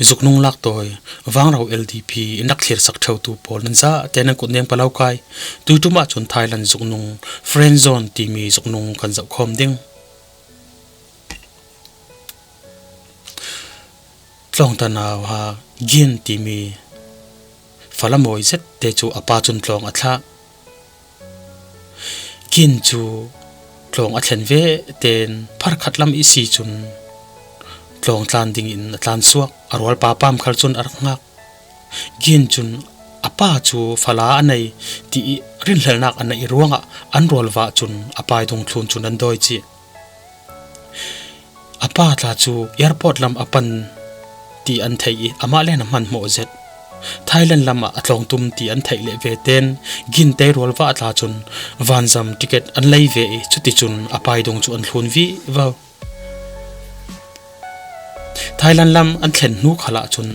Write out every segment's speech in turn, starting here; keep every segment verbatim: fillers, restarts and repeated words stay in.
Zuknung laktawi, Vangrau L D P i nak thlirsak theutu pawl nan zate nan kut neng palaw kai. Tuitumah cun Thailand zuknung, Friend Zone timi zuknung kan zoh khawm ding. Tlawngta nauha Gin timi fala mawi zette cu a pa cun tlawng a thlah. Gin cu tlawng a thlen ve tein pharkhat lam ihsi cun tlawng tlan dingin a tlansuak. A rualpa Pam khal cun a rak hngak. Gin cun a pa cu fala a nei ti i rinhlelnak a neih ruangah an rualvah cun a pai dungthlun cun an dawi cih. A pa tla cu airport lam a pan ti an theih i amah le na hmanhmawh zet. Thailand lamah a tlawng tum ti an theih leh ve tein Gin te rualvah tla cun vanzam ticket an lei ve i cuticun a pai dung cu an thlun vivo. Thailand lam an thlen hnu khalah cun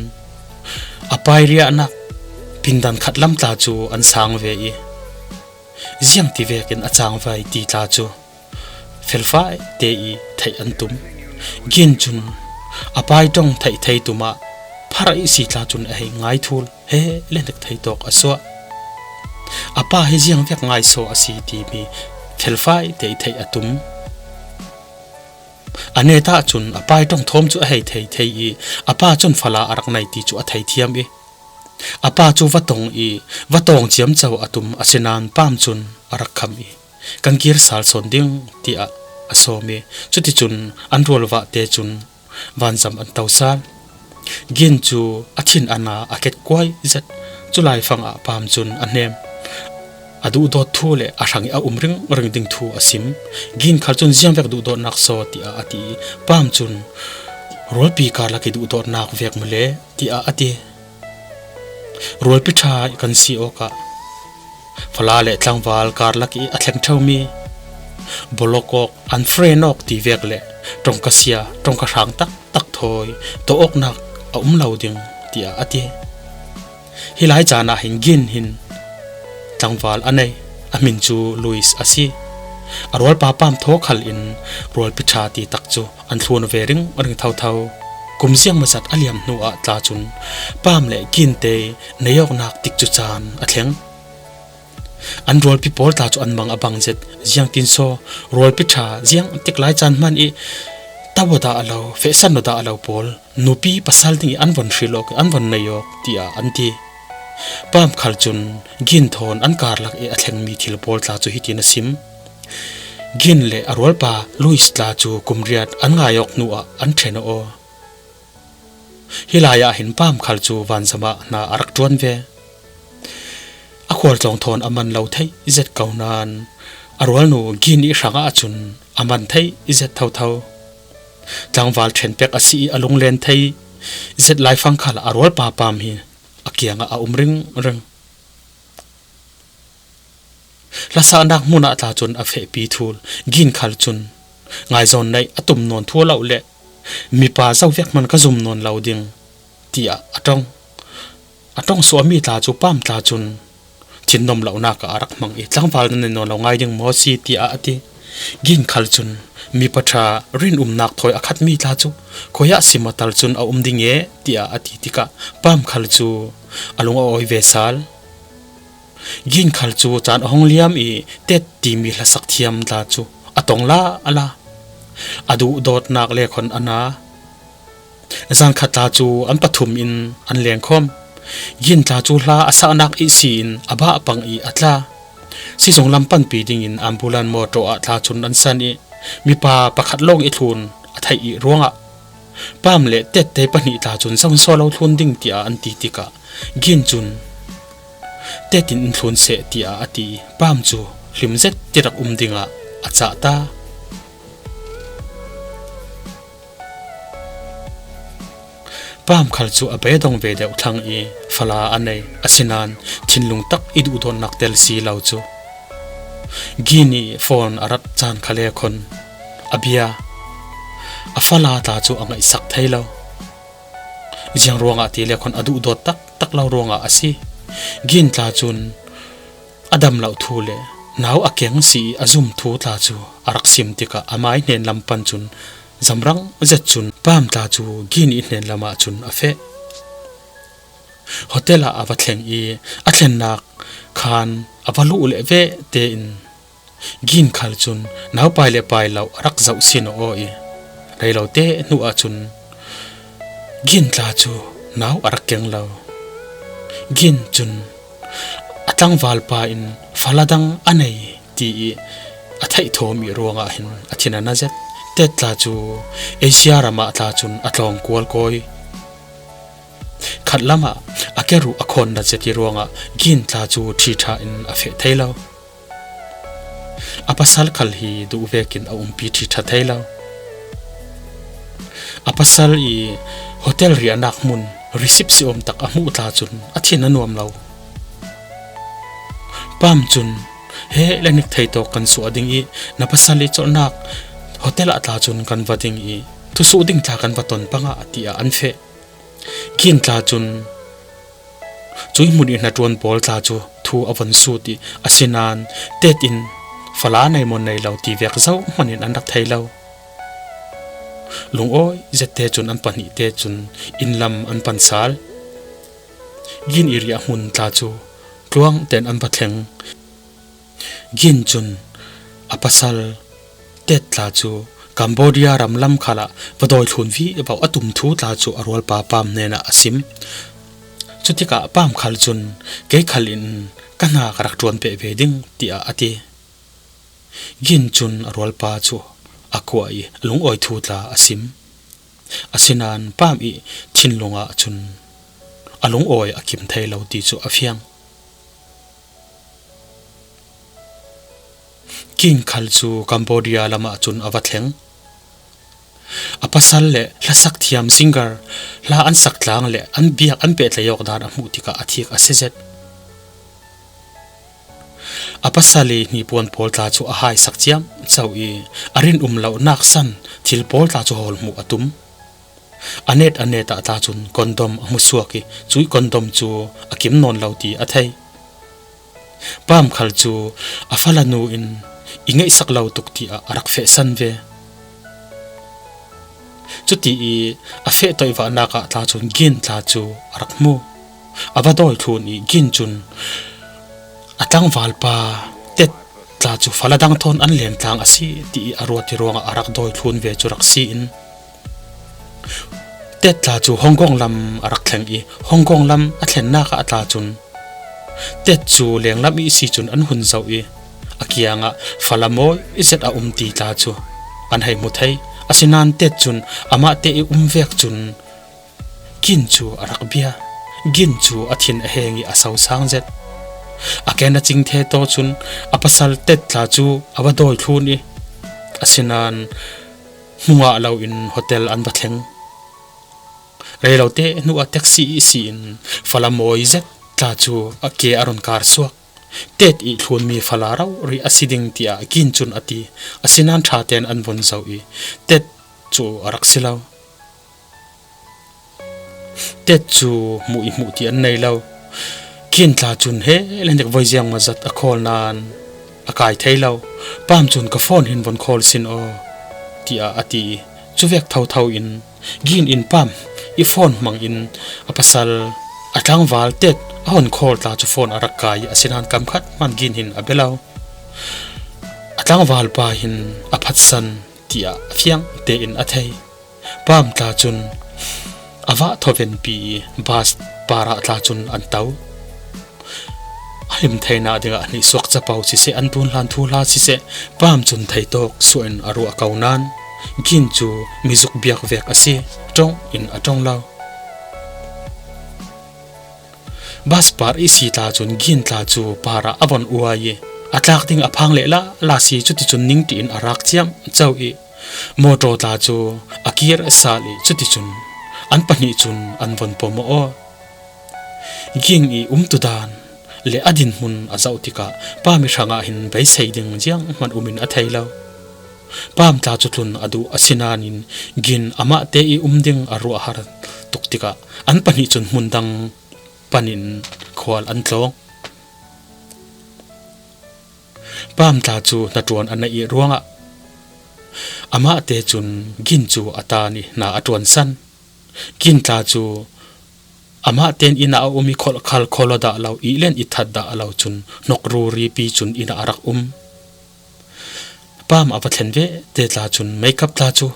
a pai riahnak pindan khat lam tla cu an sang ve i ziang ti vekin a cangvai ti tla cu felfai te i theih an tum. Gin cun a pai ṭong theih thei tum ah phar ihsi tla cun a hei ngai thul he le hnik thei tawk a suah. A pa hi ziang vek ngai saw a si timi felfai te i theih a tum. A netah cun a pai ṭong thawm cu a hei thei thei i a pa cun fala a rak nei ti cu a thei thiam i a pa cu va tong i va tawng ciamco a tum a si nain Pam cun a rak kham i kan kir sal sawn ding tiah a sawm i cuticun an rualvah te cun vanzam an to sal. Gin cu a thin a na a ket kuai zet. Cu laifang ah Pam cun a hnem. A duhdawt thu le a hrang i a um ringring ding thu a sim. Gin khal cun ziang vek duhdawtnak saw tiah a ti i Pam cun rualpi karlak i duhdawtnak vek maw le tiah a ti. Rualpi ṭha i kan si awkah fala le tlangval karlak i a thleng ṭheumi bawlawk awk an fren awk ti vek le ṭongka sia ṭongka hrang taktak thawi tawh awknak a um lo ding tiah a ti. Hi lai caan ah hin Gin hin tlangval a nei, a hmin cu Louis a si. A rualpa Pam thaw khal in rualpi ṭha ti tak cu an thlun ve ringring thotho. Kum ziang mazat a liam hnu ah tla cun Pam le Gin te nei awknak tik cu caan a thleng. An rualpi pawl tla cu an mang a bang zet. Ziangtin saw rualpi ṭha ziang tik lai caan hman i tau dah lo, fehsan dah lo pawl nupi pasal ding i an von hril awk i an von nei awk tiah an ti. Pam khal cun Gin thawn an karlak i a thlengmi thil pawl tla cu hitin a sim. Gin le a rualpa Louis tla cu kum riat an ngai awk hnu ah an ṭhen aw. Hi lai ah hin Pam khal cu vanzam ah hna a rak ṭuan ve. A khualtlawng thawn a man lo thei zet ko nain a rualnu Gin i hrangah cun a man thei zet thotho. Tlangval ṭhen pek a si i a lunglen thei zet laifang khal a rualpa Pam hi a kiangah a um ringring. Hlasahnak hmun ah tla cun a fehpi thul. Gin khal cun, "Ngaizawn neih a tum nawn thu a lo le mipa zo vek hman ka zum nawn lo ding," tiah a ṭong. A ṭong suahmi tla cu Pam tla cun thinnom lonak ah a rak hmang i, "Tlangval nan nei nawn lo ngai ding maw si?" tiah a ti. Gin khal cun, "Mipa ṭha rinumnak thawi a khatmi tla cu khuiah sim a tal cun a um ding e," tiah a ti tikah Pam khal cu a lung a awi ve sal. Gin khal cu caan a hung liam i, Tet timi hlasak thiam tla cu a tong lala. A duhdawtnak le khon a na. Zan khat tla cu an pathum in an lengkhawm. Gin tla cu hla a sahnak ihsi in a bah pang i a tla. Sizung lam panpi dingin ambulance motor ah tla cun an san i, mipa pakhat lawng i thlun a theih i ruangah Pam le Tet te pahnih tla cun zo so lo thlun ding tiah an ti tikah Gin cun, "Tet in in thlun seh," tiah a ti i Pam cu hlim zet ti rak um dingah a cah ta. Pam khal cu a beidong ve deuh thlang i fala a nei, asinain thinlung tak i duhdawtnak tel si lo cu. Gin i phone a rat caan khal le khon a bia. A fala tla cu a ngaihsak thei lo. Ziang ruangah ti le khon a duhdawt taktak lo ruangah a si. Gin tla cun a dam lo thu le nau a keng si i a zum thu tla cu a rak sim tikah amai hnen lam pan cun Zamrang zet cun Pam tla cu Gin i hnen lamah cun a feh. Hotel ah a va thleng i a thlennak khan a va luh leh veh tein Gin khal cun naupai le pai lo a rak zoh sin aw i, rei lo te hnu ahcun Gin tla cu nau a rak keng lo. Gin cun a tlangval pa in fala dang a nei ti i a theih thawm i ruangah hin a thin a na zet. Tet tla cu Asia ram ah tla cun a tlawng kualkawi. Khat lamah a keruh a khawn na zet i ruangah Gin tla cu ṭhi ṭha in a feh thei lo. A pasal khal hi duh vekin a umpi ṭhi ṭha thei lo. A pasal i hotel riahnak hmun risip si awm tak a hmuh tla cun a thin a nuam lo. Pam cun, "He le nik thei tawk kan suah ding i na pasal i colhnak hotel ah tla cun kan va ding i thusuh ding tla kan va ton pangah," tiah an feh. Gin tla cun cuih hmun i hnaṭuan pawl tla cu thu a von sut i, asinain Tet in fala nei maw nei lo ti vek zohhmanh in an rak thei lo. Lungawi zette cun an pahnih te cun inn lam an pan sal. Gin i riahhmun tla cu tluang tein an va thleng. Gin cun a pasal Tet tla cu Cambodia ram lam khalah va dawi thlun vivo a tum thu tla cu a rualpa Pam hnenah a sim. Cutikah Pam khal cun, "Kei khal in ka hna ka rak ṭuan peh ve ding," tiah a ti. Gin cun a rualpa cu a kuah i a lungawi thu tla a sim. Asinain Pam i thinlung ah cun a lungawi a kim thei lo ti cu a fiang. Gin khal cu Cambodia lamah cun a va thleng. A pasal le hlasak thiam singer hla an sak tlang le an biak an pehtlai awk dan a hmuh tikah a thik a si zet. A pasal i hnipuan pawl tla cu a hai sak ciamco i a rinum lonak san thil pawl tla cu hawl hmuh a tum. A net a net ah tla cun condom a hmusuak i cuih condom cu a kim nawn lo ti a thei. Pam khal cu a falanu in i ngeihsak lo tuk tiah a rak fehsan ve. Cuti i a feh toihvahnak ah tla cun Gin tla cu a rak hmu. A va dawi thlun i Gin cun a tlangvalpa Tet tla cu fala dang thawn an len tlang a si ti i a ruat i ruangah a rak dawi thlun ve cu rak si in, Tet tla cu Hong Kong lam a rak thleng i Hong Kong lam a thlennak ah tla cun Tet cu lenglam i si cun an hun zoh i a kiangah fala mawi zet a um ti tla cu an hei hmu thei. Asinain Tet cun amah te i um vek cun Gin cu a rak bia. Gin cu a thin a heng i a sosang zet. A ken a cing the taw cun a pasal Tet tla cu a va dawi thlun i, asinain hmu ngah loin hotel an va thleng. Rei lo te hnu ah taxi i si in fala mawi zet tla cu a ke a run kar suak. Tet i thlunmi fala rori a si ding tiah Gin cun a ti. Asinain ṭha tein an von zoh i Tet cu a rak si lo. Tet cu hmuh i hmuh ti an nei lo. Gin tla cun he le nik voi ziang maw zat a khawl nain a kai thei lo. Pam cun, "Ka phone hin von khawl sin aw," tiah a ti. Cuvek thotho in Gin in Pam i phone hmang in a pasal a tlangval Tet a hon khawl tla cu phone a rak kai i asinain kam khat hmanh Gin hin a bia lo. A tlangval pa hin a phatsan tiah a fiang tein a thei. Pam tla cun a vah thovenpi i bus parah tla cun an to. A him theinak dingah hnihsuak capo siseh, an tunhlan thuhla siseh, Pam cun theitawk suah in a ruah ko nain Gin cu mizuk biak vek a si, ṭong in a ṭong lo. Bus par i si tla cun Gin tla cu parah a von uai i a tlak ding a phang leh la la si, cuticun ningṭih in a rak ciamco i motor tla cu a kir sal i cuticun an pahnih cun an von pom aw. Gin i umtudan le a dinhmun a zoh tikah Pam i hrangah hin beisei ding zianghman um in a thei lo. Pam tla cu tlun a duh a si nain Gin amah te i um ding a ruahhar tuk tikah an pahnih cun hmun dang panin khual an tlawng. Pam tla cu hnaṭuan a neih i ruangah Amahte cun Gin cu a tan i hna a ṭuansan. Gin tla cu amahte in inn ah a um i kholh khal kholh aw dah lo, ihlen itthat dah lo cun hnok ruri pi cun inn ah a rak um. Pam a va thlen ve te tla cun meikap tla cu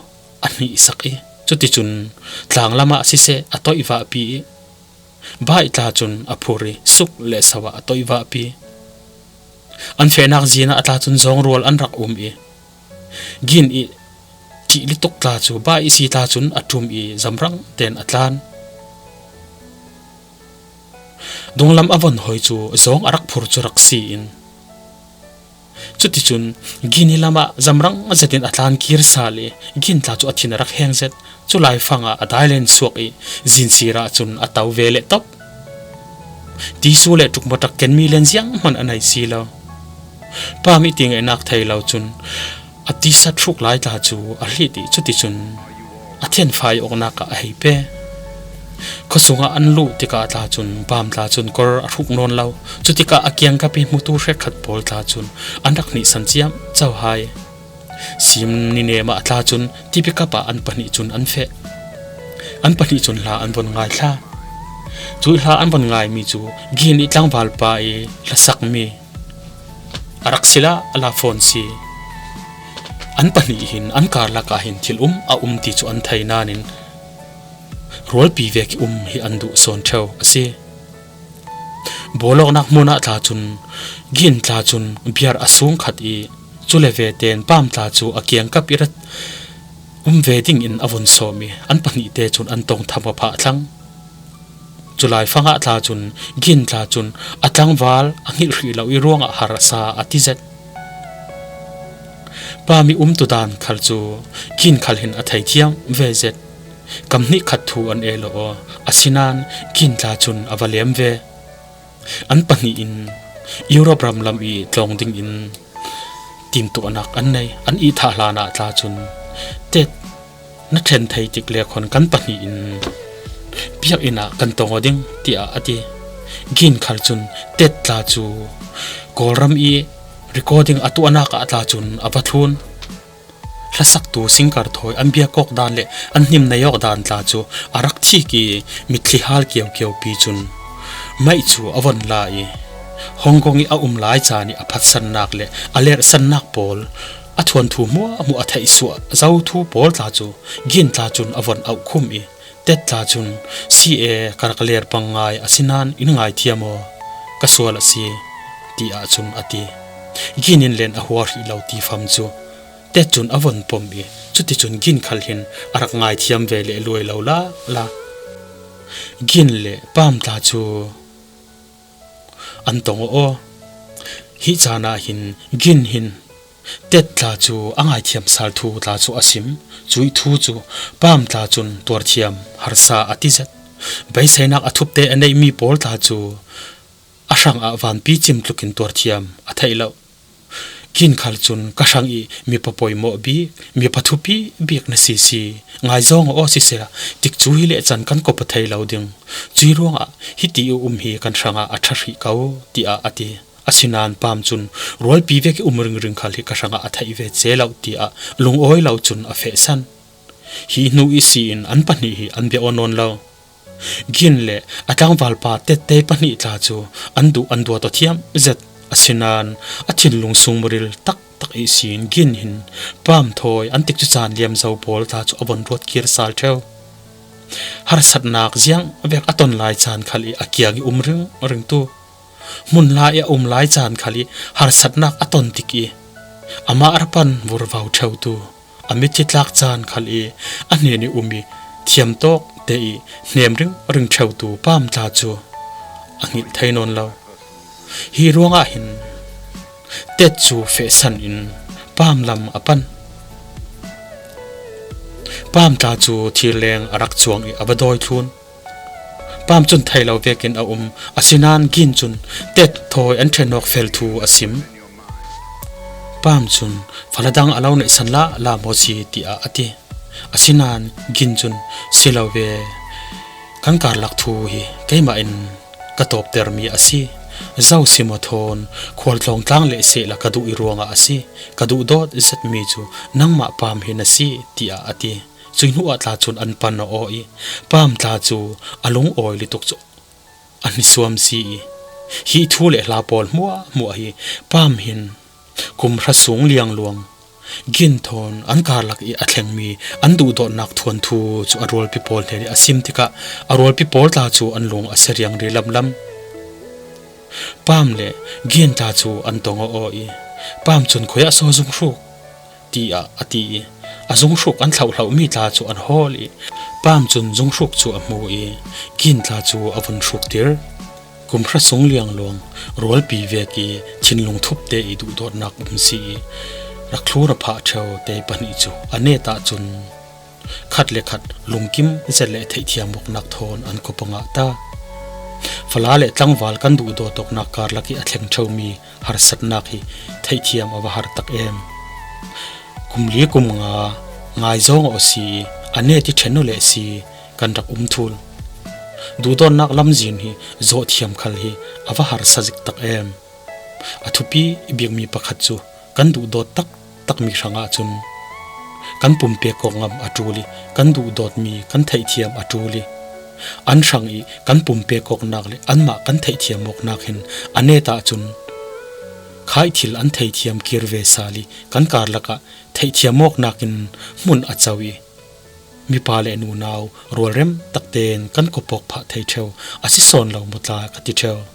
a hnihsak i cuticun tlanglam ah siseh a toihvahpi i baih tla cun a phur i suk le so ah a toihvahpi. An fehnak zin ah tla cun zawngrual an rak um i Gin i ṭih lutuk tla cu baih si tla cun a ṭum i zamrang tein a tlan. Dunglam a von hoi cu zawng a rak phur cu rak si in cuticun Gin i lam ah zamrang zetin a tlan kir sal i Gin tla cu a thin a rak heng zet. Cu laifang ah a dailen suak i zinsir ah cun a to ve le top. Tisu le ṭukmatak kenmi len zianghman a nei si lo. Pam i tingaihnak thei lo cun a tisa hruk lai tla cu a hlit i cuticun a thianfai awknak ah a hei pe. Khuasung ah an luh tikah tla cun Pam tla cun kor a hruk nawn lo. Cutikah a kiangkap i hmutu hrekkhat pawl tla cun an rak hnihsan ciamco hai. Sim ni nem ah tla cun tipikap ah an pahnih cun an feh. An pahnih cun hla an von ngai thla. Cuih hla an von ngaimi cu Gin i tlangvalpa i hlasakmi a rak si la a la fawn si. An pahnih hin an karlak ah hin thil um a um ti cu an thei nain rualpi vek i um hi an duh sawn ṭheu a si. Bawlawknak hmun ah tla cun Gin tla cun biar a sung khat i cule ve tein Pam tla cu a kiangkap i rat um ve ding in a vun sawm i an pahnih te cun an tong tham a phah thlang. Cu laifang ah tla cun Gin tla cun a tlangval a hngilh hrih lo i ruangah harsa a ti zet. Pam i umtu dan khal cu Gin khal hin a thei thiam ve zet. Kam hnih khat thu an ei lo aw, asinain Gin tla cun a va lem ve. An pahnih in Europe ram lam i tlawng ding in timtuahnak an nei. An ihthah hlan ah tla cun, Tet na thlen thei tik le khawn kan pahnih in biakinn ah kan tong aw ding, tiah a ti. Gin khal cun Tet tla cu Kawlram i recording a tuahnak ah tla cun a va thlun. Hlasaktu singkar thawi an biak awk dan le an hnim nei awk dan tla cu a rak thik i mitthli hal kiokio pi cun maih cu a von la i Hong Kong i a um lai caan i a phatsannak le a lerhsannak pawl a thuanthu hmuahhmuah a theihsuah zo thu pawl tla cu Gin tla cun a von auh khum i Tet tla cun C A ka rak ler pang ngai asinain in ngaithiam aw, ka sual a si, tiah cun a ti. Gin in len a huar hrih lo ti fam cu Tet cun a von pom i cuticun Gin khal hin a rak ngaithiam ve le luai lo la la. Gin le Pam tla cu an tong aw. Hi caan ah hin Gin hin Tet tla cu a ngaithiam sal thu tla cu a sim. Cuih thu cu Pam tla cun tuarthiam harsa a ti zet. Beiseinak a thupte a neihmi pawl tla cu a hrangah vanpi cim tlukin tuarthiam a theih lo. Gin khal cun ka hrang i mipa poimawh bik, mipa thupi bik na si si, ngaizawng aw siseh, tikcu hi le can kan kop a thei lo ding. Cui ruangah hiti i um hi kan hrangah a ṭha hrih ko, tiah a ti. Asinain Pam cun rualpi vek i um ringring khal hi ka hrangah a theih ve ce lo, tiah lungawi lo cun a fehsan. Hi hnu ihsi in an pahnih hi an bia aw nawn lo. Gin le a tlangvalpa Tette pahnih tla cu an duh an duat aw thiam zet. Asinain a thinlung sung muril taktak ihsin Gin hin Pam thawi an tikcu caan liam zo pawl tla cu a von ruat kir sal ṭheu. Harsatnak ziang vek a ton lai caan khal i a kiang i um ringringtu, hmun lai i a um lai caan khal i harsatnak a ton tik i amah a ra pan vurvau ṭheutu, a mitthli tlak caan khal i a hnen i um i thiamtawk te i hnem ringring ṭheutu Pam tla cu a hngilh thei nawn lo. Hi ruangah hin Tet cu fehsan in Pam lam a pan. Pam tla cu thirleng a rak cuang i a va dawi thlun. Pam cun thei lo vekin a um, asinain Gin cun Tet thawi an ṭhenawk fel thu a sim. Pam cun, "Fala dang a lo neihsan la, la maw si?" tiah a ti. Asinain Gin cun, "Si lo ve, kan karlak thu hi keimah in ka tawptermi a si. Zosim aw thawn, khualtlawng tlang leh sehla ka duh i ruangah a si. Ka duhdawt zetmi chu nangmah Pam hi na si, tiah a ti. Cuih hnuah tla cun an pan aw i, Pam tla cu a lungawi lutuk cu a hnisuam si i, hi thu le hla pawl hmuahhmuah hi Pam hin kum hra sung liangluang Gin thawn an karlak i a thlengmi an duhdawtnak thuanthu cu a rualpi pawl hnen i a sim tikah a rualpi pawl tla cu an lung a sia riangri lamlam. Pam le Gin tla cu an tong aw i, Pam cun, "Khuiah so zunghruk?" tiah a ti i, a zunghruk an thlauhhlauhmi tla cu an hawl i, Pam cun zunghruk cu a hmu i, Gin tla cu a vun hruktir. Kum hra sung liangluang rualpi vek i thinlung thupte i duhdawtnak um si i, rak thlur a phah ṭheu te pahnih cu a net ahcun khat le khat lungkim zet le theihthiam awknak thawn an kop a ngah ta. Fala le tlangval kan duhdawt awknak karlak i a thleng ṭheumi harsatnak hi theihthiam a va har tak em. Kum li kum nga ngaizawng aw si i, a net i ṭhen aw leh si kan rak um thul. Duhdawtnak lamzin hi zawhthiam khal hi a va harsa zik tak em. A thupi i bikmi pakhat cu kan duhdawt taktakmi hrangah cun kan pumpek awk ngam a ṭul i, kan duhdawtmi kan theihthiam a ṭul i, an hrang i kan pumpek awknak le anmah kan theihthiam awknak hin a net ahcun khaih thil an theihthiam kir ve sal i, kan karlak ah theihthiam awknak in hmun a co i, mipa le nunau rualrem takte in kan kop awk phah thei ṭheu a si sawn lo maw tla ka ti ṭheu.